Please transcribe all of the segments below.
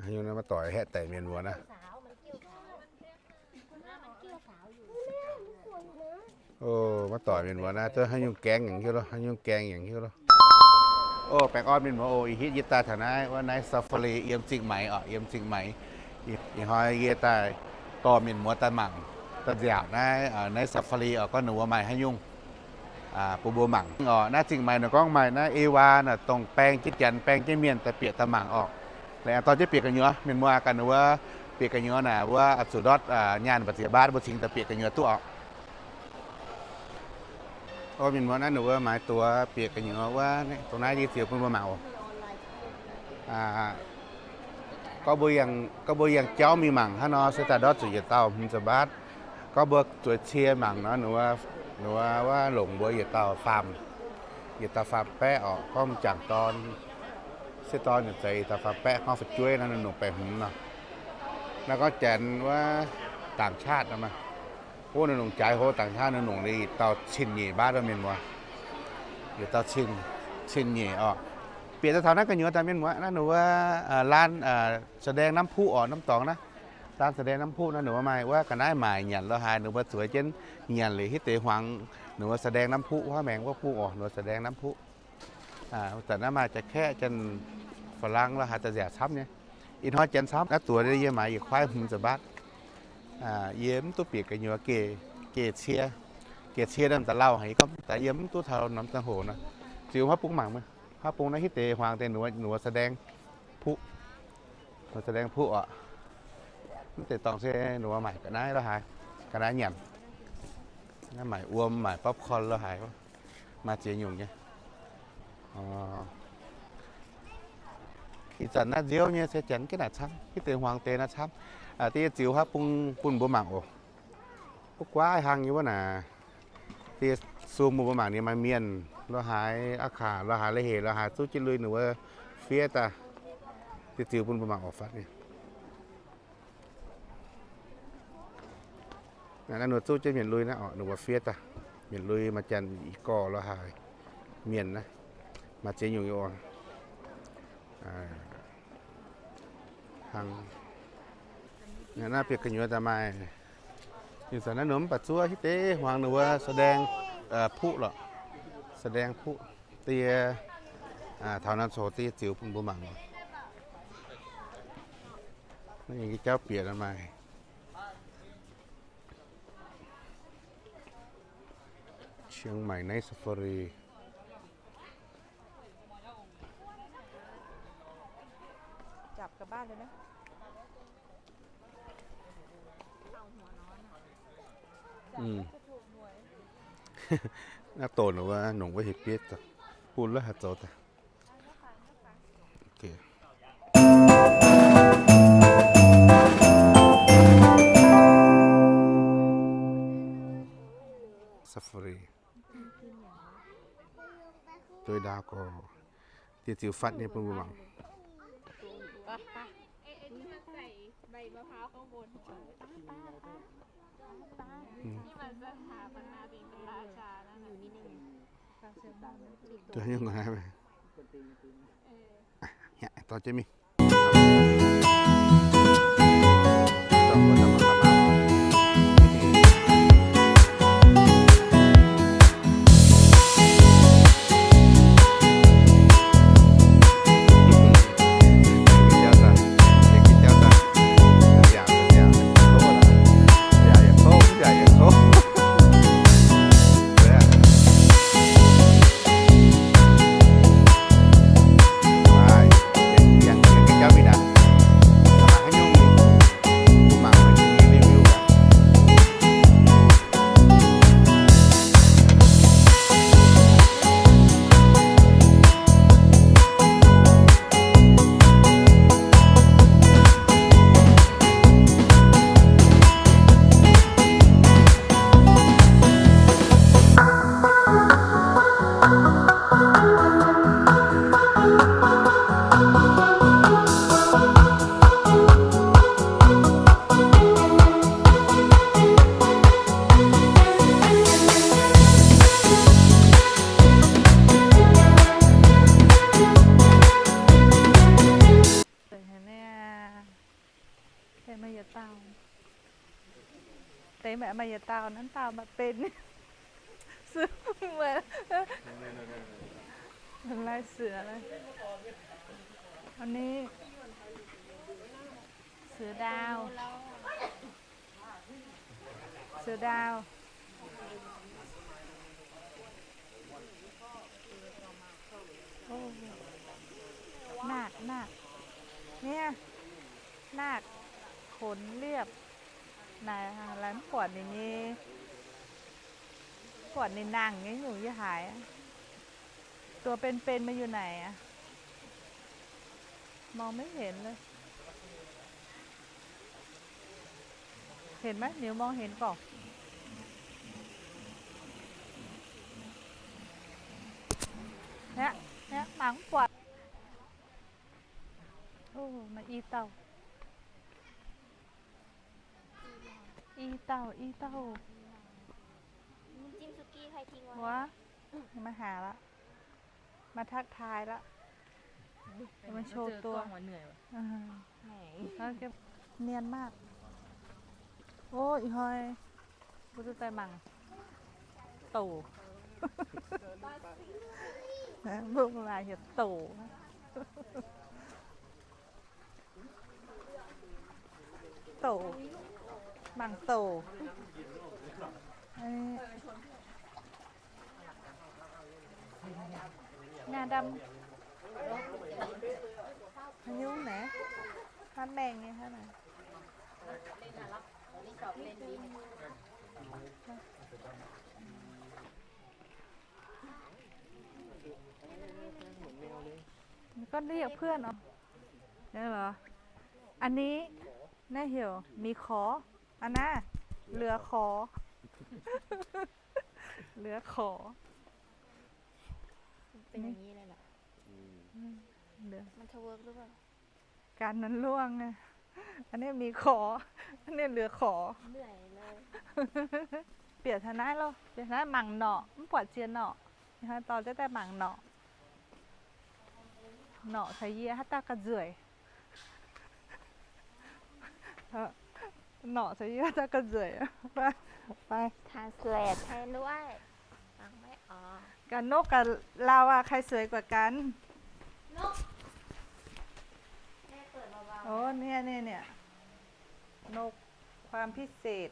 Maiv doic haeqv daic mienh muoz naaiv. O, maiv doic mienh muoz naaiv, zuov haaix nyungc gaeng yaac hiuv loh, haaix nyungc gaeng yaac hiuv loh. O, baengh orn mienh muoz oc. Ih hitv yie daaih taux naaiv wuov Night Safari yiem Zingh Maix oc, yiem Zingh Maix. Ih hnoi yie daaih dorh mienh muoz daaih mangc, daaih nziaauc naaiv Night Safari oc, gorngv ninh mbuo maaih haaix nyungc bun mbuo mangc oc. Naaiv Zingh Maix ninh gorngv maaih naaiv ewaa naaic, dongh baeng jienv janx baeng jienv mienh daaih bieqc daaih mangc oc. Laengz dorh jienv bieqc gu'nyuoz, mienh muoz ganh ninh wuov bieqc gu'nyuoz naaic wuov zuqc ndortv nyaanh mbu'ziex mbaatv mbuo cingx daaih bieqc gu'nyuoz duqv oc. O, mienh muoz naaiv ninh wuov maaiz duqv bieqc gu'nyuoz wuov, dongh naaiv yie ziux bun mbuo mangc oc. Gorngv mbuo yangh jauv mingh mangc hnangv nor se daaih ndortv zuqc yietc dauh hmz ziepc mbaatv. Gorngv mbuo zueiz cie mangc nor, ninh wuov longc mbuo yietc dauh faam, yietc dauh faam baeqv oc. Gorngv m'jangc dorn, sieqv dorn yaac zeiz yietc dauh faam baeqv, gorngv fu'jueiv nor ninh longc baeqv hmz nor. Naaiv gorngv janx wuov ต่างชาติ nor maah. O, ninh longc jaaix hlo ต่างชาติ ninh longc liuz yietc dauh cin-nyeic mbaatv oc mienh muoz. Yietc dauh cin, cin-nyeic oc. Bieqc daaih taux naaiv gu'nyuoz daaih mienh muoz, naaiv ninh wuov ลาน แสดงน้ำพุ oc, norm dorngx naaiv. ลาน แสดงน้ำพุ naaiv ninh wuov maaih wuov ga'naaiv maaic nyanc lo haaix, ninh mbuo zueiz jienv nyanc liuz hitv deix hmuangx ninh wuov แสดงน้ำพุ wuov maengx wuov bung oc, ninh wuov แสดงน้ำพุ. Zanc naaiv maaih jaax-kaeqv, janx-fa'lang lo haaix daaih nziaauc camv nyei. Ih hnoi janx camv. Naaiv duqv yie maaiz yietc kuaaiv hmz ziepc mbaatv. Yie mv duqv bieqc gu'nyuoz geh cie, geh cie norm da'lauh haic, yie gorngv daaih yie mv duqv taux norm ziangh hoc nor. Ziux huaav bung mangc, huaav bung naaiv hitv deix hmuangx deix ninh wuov แสดงพุ, แสดงพุ oc. Mv deix dorngx se ninh wuov maaic ga'naaiv lo haaix, ga'naaiv nyanc. Naaiv maaic wuom, maaic ป๊อปคอร์น lo haaix, maaih ziex nyungc nyei. Ih zanc naaiv nziouv nyei se janx gengh naaic camv, hitv deix hmuangx deix naaiv camv. Da'yietv ziux huaav bung bun mbuo mangc oc. Guv guaav hnangv nyei wuov naaic. Da'yietv sung bun mbuo mangc ninh maaih mienh lo haaix, aqv kaax lo haaix, leiz-hec lo haaix, zuqv jienv lui ninh wuov fiev daaih. Da'yietv ziux bun mbuo mangc oc, fatv nyei. Naaiv ninh zuqv jienv mienh lui naaiv oc, ninh mbuo fiev daaih. Mienh lui maaih janx ih gorx lo haaix, mienh naaiv maaih ziex nyungc nyei oc. Hnangv naaiv bieqc gu'nyuoz daaih maaih. Ih zanc naaiv ninh mv baac zuov hitv deix hmuangx ninh wuov แสดงพุ lorqc, แสดงพุ. Da'yietv taux naaiv coc da'yietv ziux bun mbuo mangc oc. Naaiv nyei jauv bieqc maaih เชียงใหม่ Night Safari. Naaiv doqc wuov nongc wuov hec bieiv, bun lov haih zoux daaih. Safari. Doix ndaauv gorx, da'yietv ziux fatv nyei bun mbuo mangc. Dorh jienv mingh. Maaih yietc dauh, naaiv dauh maaih benx. Sư mv mueiz. Lai sia. An ni เสือดาว เสือดาว โอ้ นาค นาค เนี่ย นาค ขนเรียบ ไหน อะไร มันปวดอย่างนี้ ปวดในหนังนี่หนูจะหายอะ ตัวเป็นๆ มันอยู่ไหนอะ มองไม่เห็นเลย เห็นไหม หมิวมองเห็นเปล่า เนี่ย เนี่ย หนังปวด โอ้ มาอีเต่า อีเต่า อีเต่า น้ำจิ้มสุกี้ใครทิ้งไว้ ว้า มาหาละ มาทักทายละ มาโชว์ตัว เจอกล้องมาเหนื่อยว่ะ อ่า แหม แล้วก็เนียนมาก โอ้ อีหอย กูจะใส่มังโต นะ พวกมาเห็ดโต โต มังโต เอ้ย งาดำ พายุไหน ฮาแมงไงฮะนะ ก็เรียกเพื่อนเอา เนี่ยเหรอ อันนี้ น่าเหี่ยว หมีขอ อันน่ะ เหลือขอ เหลือขอ เป็นอย่างนี้เลยเหรอ อืม อืม เหลือ มันจะเวิร์กหรือเปล่า กันมันร่วงไง อันนี้หมีขอ อันนี้เหลือขอ เหนื่อยเลย Bieqc taux naaiv loh, bieqc taux naaiv mangc norqc, mv buatc ziex norqc. Ih hnoi dorh jienv daaih mangc norqc. Norqc caux yie haaix dauh ga'nzueic? Norqc caux yie haaix dauh ga'nzueic? Fai, translate ให้ด้วย ฟังไม่ออก Ga'nokv ga'lau aqv, khai sueix gu'ganh. นก แม่เปิดเบาๆ โอ้ เนี่ย เนี่ย เนี่ย นก ความพิเศษ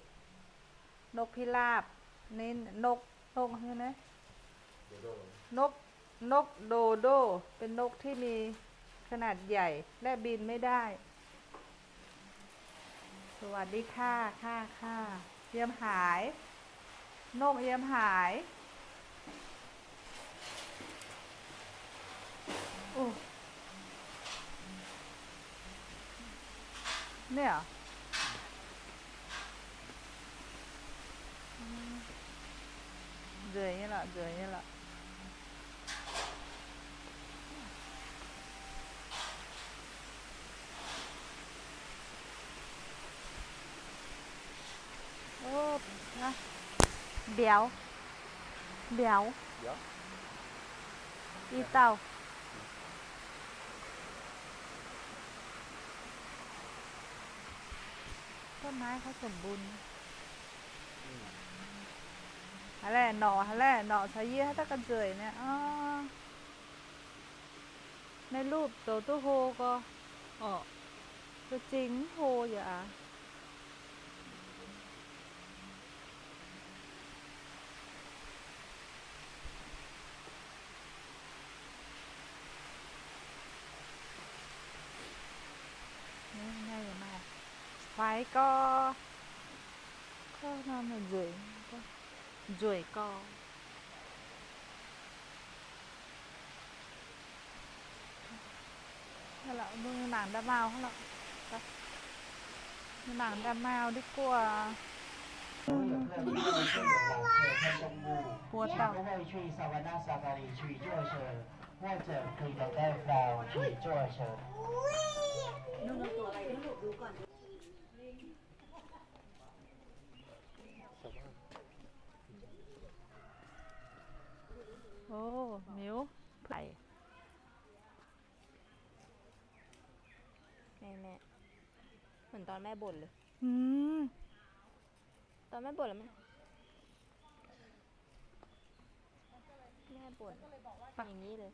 นกพิราบ นี่นก นก ใช่ไหม นก นกโดโด้ เป็นนกที่มีขนาดใหญ่และบินไม่ได้ สวัสดีค่ะ ค่ะ ค่ะ เยียมหาย นกเยียมหาย โอ้ เนี่ยเหรอ อืม nzueic nyei lorqc, nzueic nyei lorqc. Ov, mbiauz, mbiauz, i dauh. ต้นไม้เขาสมบูรณ์ Haaix laeh norqc, haaix laeh norqc caux yie haaix dauh ga'nzueic niaa. Naaiv lupv zoux duqv hlo gorx. Orqc, za'gengh mv hlo yaac aqv. Naaiv maaih faix gorx, nzueic gorx. Mangc nda'maauh, mangc nda'maauh ndiev guoqv. Buo dauh. Ov, miuc. แม่ แม่ เหมือนตอนแม่บ่นเลย อืม ตอนแม่บ่นแล้วแม่ แม่บ่นอย่างนี้เลย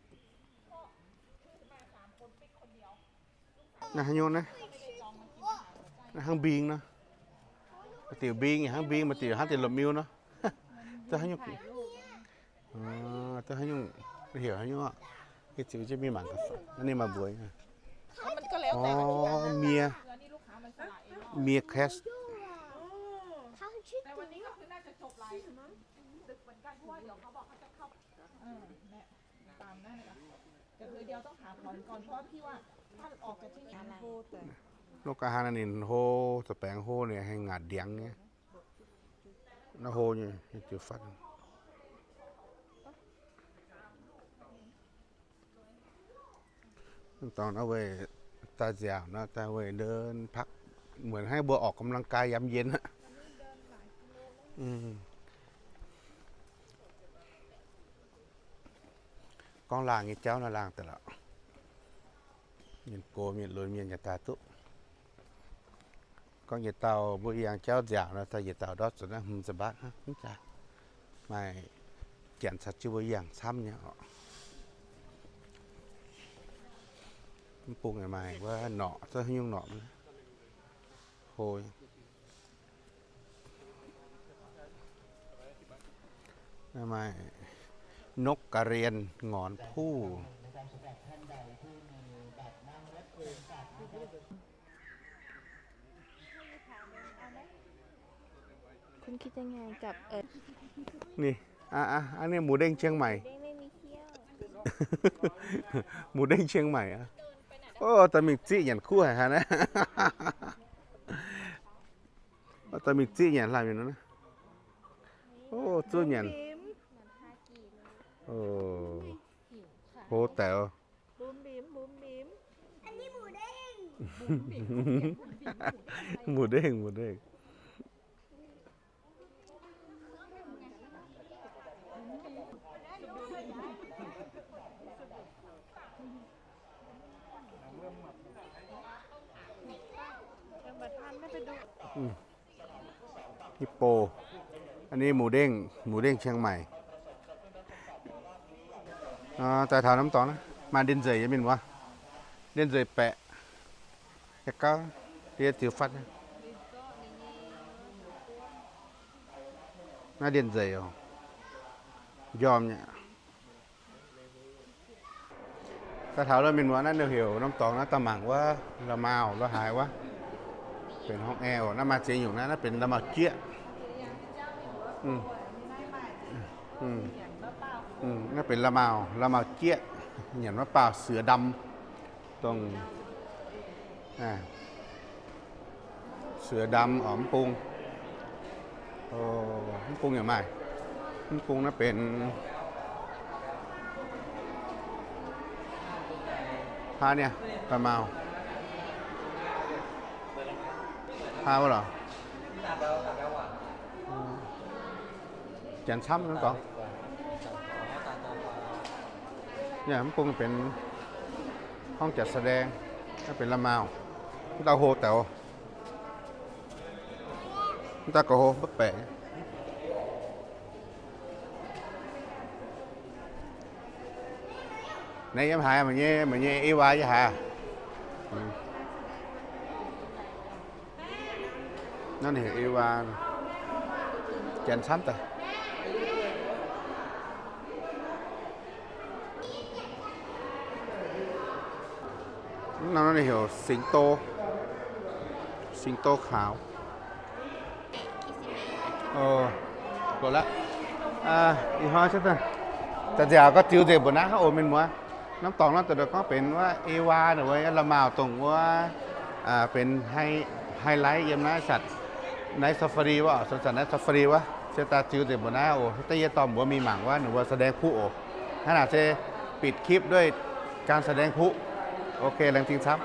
Naaiv haaix nyungc naaiv? Naaiv hnangv mbing nor. Maaih diuc mbing, hnangv mbing, maaih diuc hnangv diuh lomh miu nor. Duqv haaix nyungc? Duqv haaix nyungc? Heuc haaix nyungc? Hieh ziux jienv mingh mangc gaax. Naaiv ninh maaih mbuox. Orv, mie, mie แคช Loqv ga'haav ninh hlo, za'baengx hlo ninh haih ngaatc ndiangx nyei. Naaiv hlo nyei, jiu fatv. Dorngx naaiv weih daaih nziaauc nor, daaih weih เดินพัก, muonc hnangv mbuo ออกกำลังกายยามเย็น aqv. Gorngv laangh nyei jauv naaiv laangh daaih lorqc. Mienh gox mienh lunx mienh yaac daaih duqv. Gorngv yietc dauh mbuo yangh jauv nziaauc nor, daaih yietc dauh ndortv zuqc naaiv hmz ziepc mbaatv hnangv, mv jaax. Maaih janx caux jienv mbuo yangh camv nyei orqc. Mv bung maaih wuov norqc, zuov haaix nyungc norqc hlo. Maaih นกกระเรียน หงอนผู้. คุณคิดยังไงกับ เอ่อ นี่ อ่ะ อ่ะ อันนี้หมูเด้งเชียงใหม่ หมูเด้งเชียงใหม่ อ่ะ โอ้ ตะหมิกจิหยันคู่หายฮะนะ โอ้ ตะหมิกจิหยันลายอยู่นะ โอ้ จุหยัน โอ้ โห แต๋ว บุ๋มบิ๋ม บุ๋มบิ๋ม อันนี้หมูเด้ง หมูเด้ง หมูเด้ง อืม ฮิปโป อันนี้หมูเด้ง หมูเด้งเชียงใหม่ อ๋อ แต่แถวน้ำตกนะ มาเดียนเสยยังเป็นวะ เดียนเสยแปะ จะก้าวเดียนถือฟัดนะ น่าเดียนเสยอ๋อ ยอมเนี่ย Daaih taux la'minh muoz naaiv ninh heuc norm dorngx naaiv daaih mangc wuov la'maauh lo haaix wuov. Benx horngh aeqv, naaiv maaih ziex nyungc naaiv, naaiv benx la'maauh jieqv. Naaiv benx la'maauh, la'maauh jieqv, nyanc maiv baauh เสือดำ. Dongh a'serx dam oc, mv bung. Mv bung yaac maaih. Mv bung naaiv benx haa niaa, la'maauh. Haa wuov lorqc. Janx camv norm dorngx. Mv bung benx ห้องจัดแสดง, naaiv benx la'maauh. Mv dauh hlo deix, mv dauh gauh hlo mv baeqc. Naaiv yiem haaix, meih nyei, meih nyei Eva yiem haaix? Naaiv ninh heuc Eva, janx camv daaih. Naaiv ninh heuc สิงโต, สิงโตขาว. Ih hnoi da'nziaauc gauh ziux nzengc mbuoqc naaiv oc mienh muoz. Norm dorngx naaiv dongh gorngv benx wuov Eva ninh wuov la'maauh dongh wuov benx highlight yiem naaiv สวนสัตว์ Night Safari wuov, สวนสัตว์ Night Safari wuov. Se daaih ziux nzengc mbuoqc naaiv oc. Da'yietv dorh mbuox mingh mangc wuov ninh mbuo แสดงพลุ oc. Hnangv naaic se ปิดคลิปด้วยการแสดงพลุ. Ok, laengz zingh camv.